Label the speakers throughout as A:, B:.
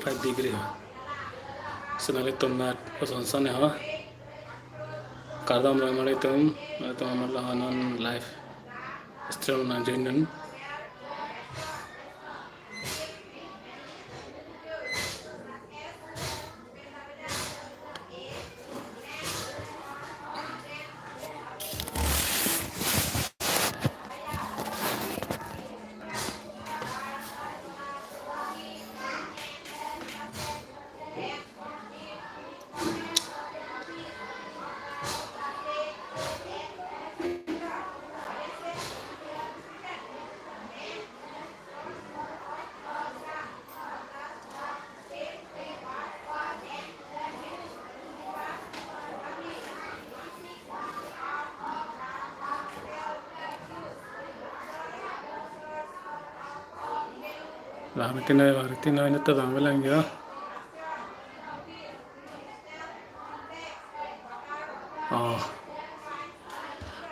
A: 5 degree ho senali tumna sonsan ho kardam ramale tum tum amala hanon live stream na join. Bharati na to bangla yo. Oh,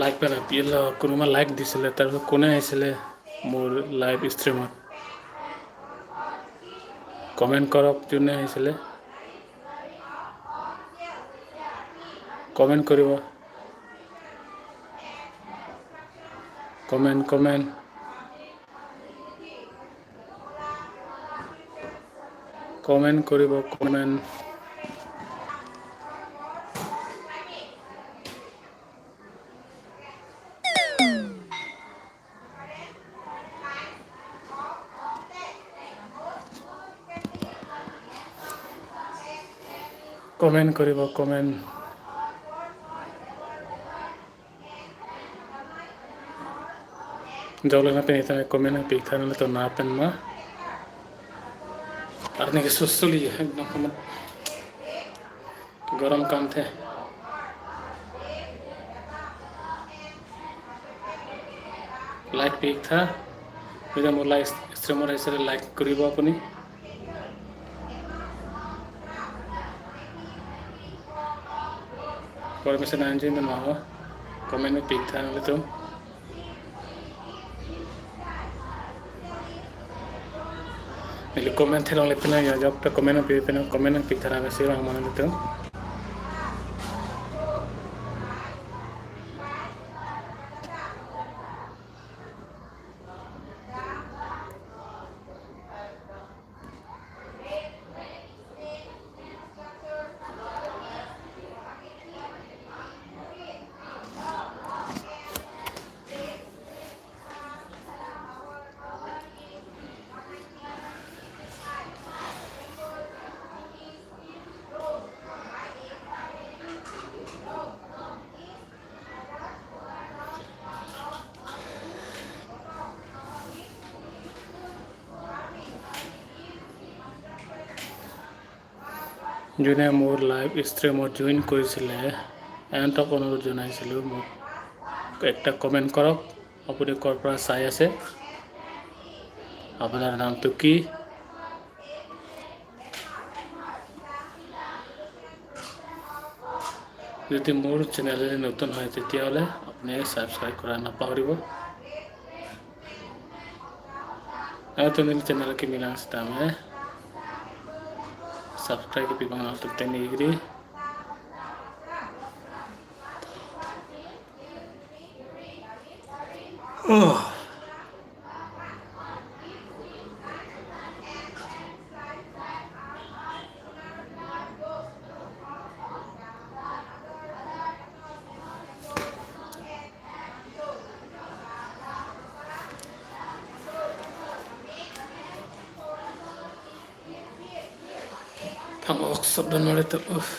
A: like পেলা pill কোনোবা like দিছিলে, তাৰপিছত কোনে আহিছিলে মোৰ live ষ্ট্ৰীমত comment কৰক। যোনে আহিছিলে কমেণ্ট কৰিব, কমেণ্ট কমেণ্ট কমেণ্ট কৰিব, কমেণ্ট। কমেণ্ট কৰিব, comment. Jauh na pinita comment na pikta na to na pen ma आपने के सुसुली एकदम गरम काम थे। लाइक पिक था এতিয়া মোৰ লাইভ ষ্ট্ৰীমত আহিছিলে, লাইক কৰিব আপুনি। Permission anjing tu mau komen pick था तो nili comment thelong le pina ya job ta comment pi pina comment pi thara ba sira mana le to. যোনে মোৰ লাইভ ষ্ট্ৰীমত জইন কৰিছিলে, এহঁতক অনুৰোধ জনাইছিলোঁ, মোক একটা কমেণ্ট কৰক, আপুনি ক'ৰ পৰা চাই আছে, আপোনাৰ নামটো কি। যদি মোৰ চেনেল নতুন হয় তেতিয়াহ'লে আপুনি ছাবস্ক্ৰাইব কৰা নাপাহৰিব। আৰু তুমি চেনেলকে মিলাং তাৰমানে subscribe ke pibang al tuk teni igri. Oh, Pang också den var lite uff.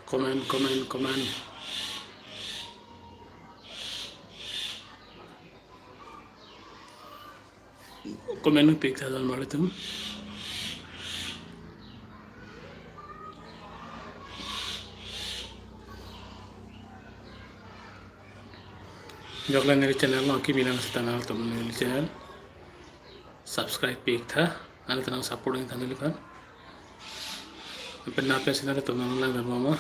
A: Comment, comment, comment. Comment pick था मारे तुम। जगला मेरे चैनल की मिला चैनल तुम चैनल सब्सक्राइब पिक था आने तना सपोर्ट था लिखा ना पैसे तुम मामा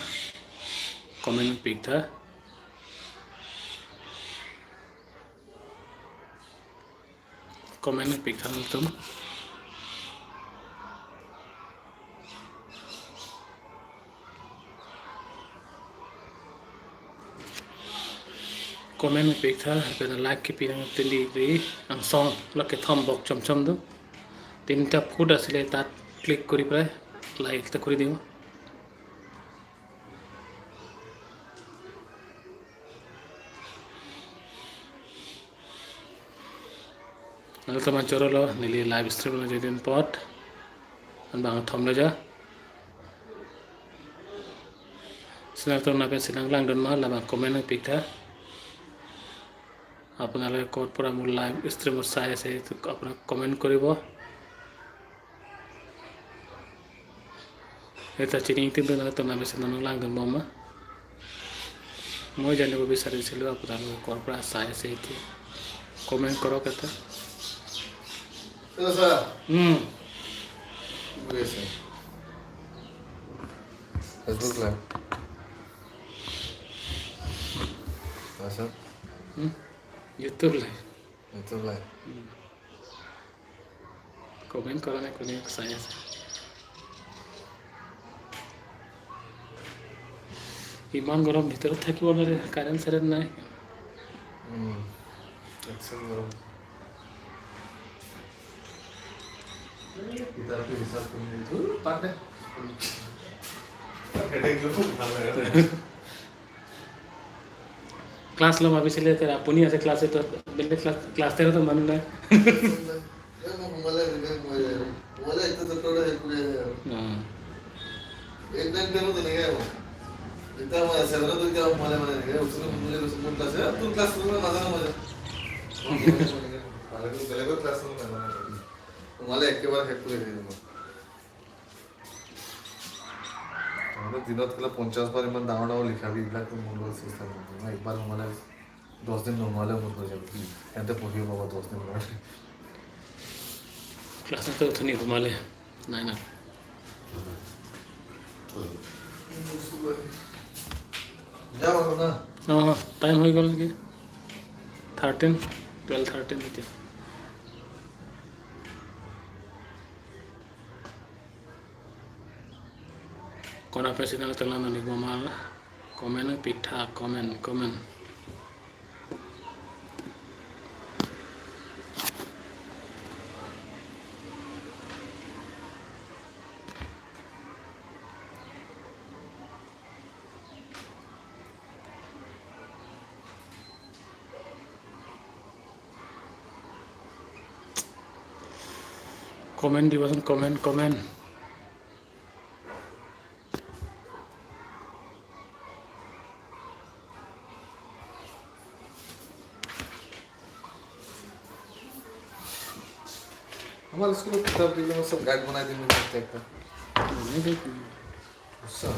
A: कमेंट पिक था। कमेंट पिक था तुम। कमेंट पिक था लाइक के पिन ती सং लके थम বক চম চম দো তিনিটা ফুট আছিলে তাত ক্লিক কৰি পেলাই লাইক এটা কৰি দিওঁ। তোমার চরলো নিলি লাইভ স্ট্রিম যেদিন পট বাং থমলে যা সিনাক নাপে সিনাক লাংডন মা লাবা কমেন্ট পিক থা। আপোনালোকে ক'ৰ পৰা মোৰ লাইভ ষ্ট্ৰীমত চাই আছে সেইটো আপোনাক কমেণ্ট কৰিব। এটা চিনিং লাংডন মামা মই জানিব বিচাৰিছিলোঁ আপোনালোকে ক'ৰ পৰা চাই আছে এতিয়া কমেণ্ট কৰক এটা।
B: Facebook live.
A: YouTube live.
B: YouTube live.
A: Comment কৰা নাই কোনে চাই আছে। ইমান গৰম ভিতৰত থাকিব নোৱাৰে, কাৰেণ্ট চাৰেণ্ট নাই।
B: গৰম।
A: ক্লাছ ল'ম ভাবিছিলে, আপুনি আছে ক্লাছ, বেলেগ ক্লাছ ক্লাছ টেনতো মানুহ নাই।
B: একেবাৰে শেষ কৰি দিম। দিনত কেলা 50 বাৰ ইমান ডাঙৰ ডাঙৰ লিখাবি, এইবিলাকতো মোৰ লগত চেষ্টা নকৰোঁ। মই একবাৰ সোমালে 10 দিন নোসোমালেও মোৰ হৈ যাব, সিহঁতে পঢ়িব পাব 10 দিন কাৰণে।
A: ক্লাছতে অথনি সোমালে নাই না।
B: যাম আৰু না।
A: অঁ, টাইম হৈ গ'ল নেকি? 13, 12:13 এতিয়া। Kona president telah menikmati komen pitha comment comment comment দিবচোন, comment comment.
B: আমাৰ স্কুলত কিতাপ দিলে মই চব গাইড বনাই দিম একটা একটা। বুজিছা,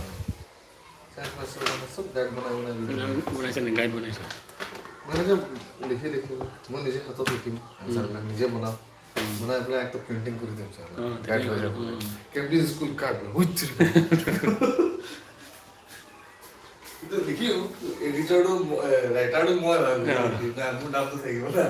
B: চব গাইড বনাই বনাই দিম।
A: বনাইছে নে? গাইড বনাইছে?
B: মই এনেকৈ লিখি লিখি মই নিজে হাতত লিখিম, আনচাৰবিলাক নিজে বনাম, বনাই পেলাই একটা প্ৰিণ্টিং কৰি দিম ছাৰ, গাইড হৈ যাব। কেমব্ৰিজ স্কুল কাৰ্ড লিখিম, এডিটৰটো ৰাইটাৰটো মই, মোৰ নামটো থাকিব না।